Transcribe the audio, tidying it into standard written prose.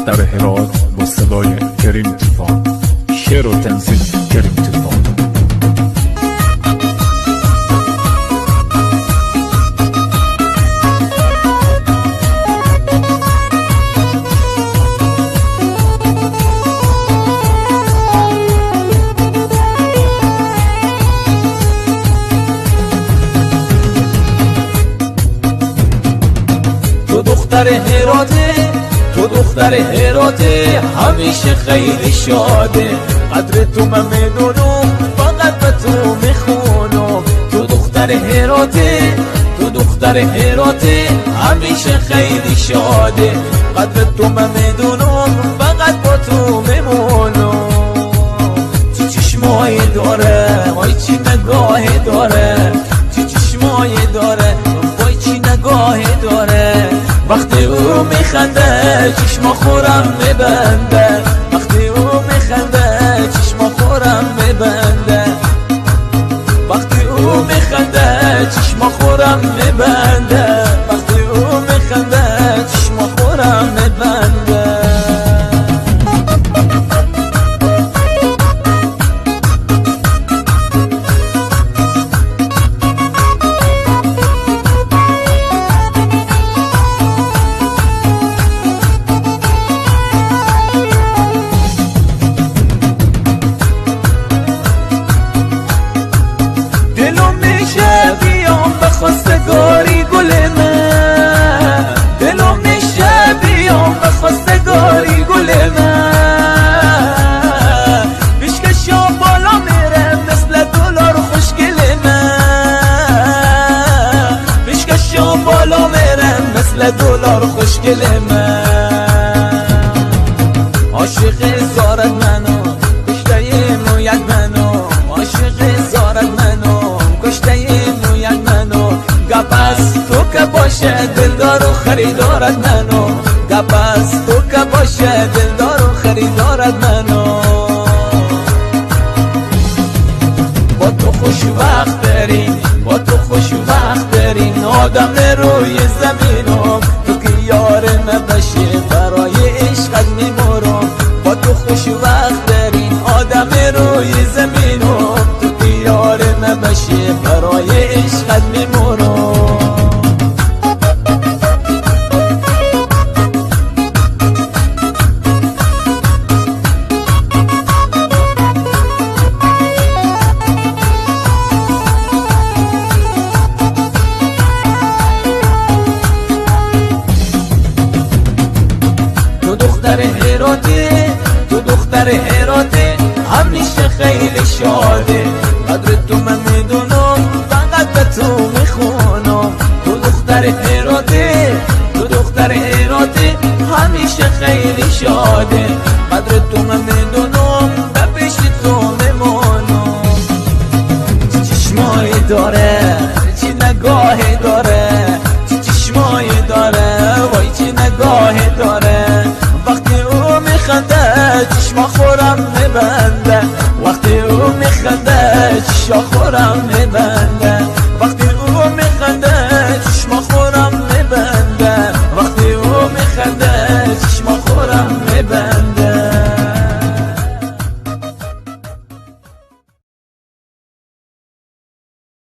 دختر هرات با صدای کریم طوفان. شعر و تنظیم کریم طوفان. تو دختر هراته، تو دختر هراته، همیشه خیلی شاده. قدر تو من میدونم، فقط به تو میخونم. تو دختر هراته، تو دختر هراته، همیشه خیلی شاده. قدر تو من میدونم، فقط با تو میمونم. چه چشمایی داره، وای چی نگاهی داره. چه چشمایی داره، وای چی نگاهی داره. وقتی او میخنده چشما خورم میبنده. وقتی او میخنده چشما خورم میبنده. وقتی او میخنده چشما خورم میبنده. وقتی او میخنده چشما خورم میبنده. دلم میشه بیام به خواستگاری گل من. دلم میشه بیام به خواستگاری گل من. پیشکشم بالا میره مثل دلار خوشگل من. پیشکشم بالا میره مثل دلار خوشگل من. عاشق زارت منو، کشته مویت منو. عاشق زارت منو، کشته مویت منو. گپ از تو که باشه دلدار و خریدارت منو. گپ از تو که باشه دلدار و خریدارت منو. با تو خوش وقت داریم، با تو خوش وقت داریم. آدم روی زمینم، تو که یار من باشی برای عشقت میمرم. با تو خوش وقت داریم، آدم روی زمینم، تو که یار من باشی برای عشقت میمرم. تو دختر هراته، تو دختر هراته، همیشه خیلی شاده. قدر تو من میدونم، فقط به تو میخونم. تو دختر هراته، تو دختر هراته، همیشه خیلی شاده. قدر تو من میدونم، به پیش تو میمونم. چه چشمایی داره، چه نگاهی داره. چه چشمایی داره، وای چه نگاهی داره. وقتی او میخنده چشما خورم میبنده. وقتی او میخنده چشما خورم میبنده.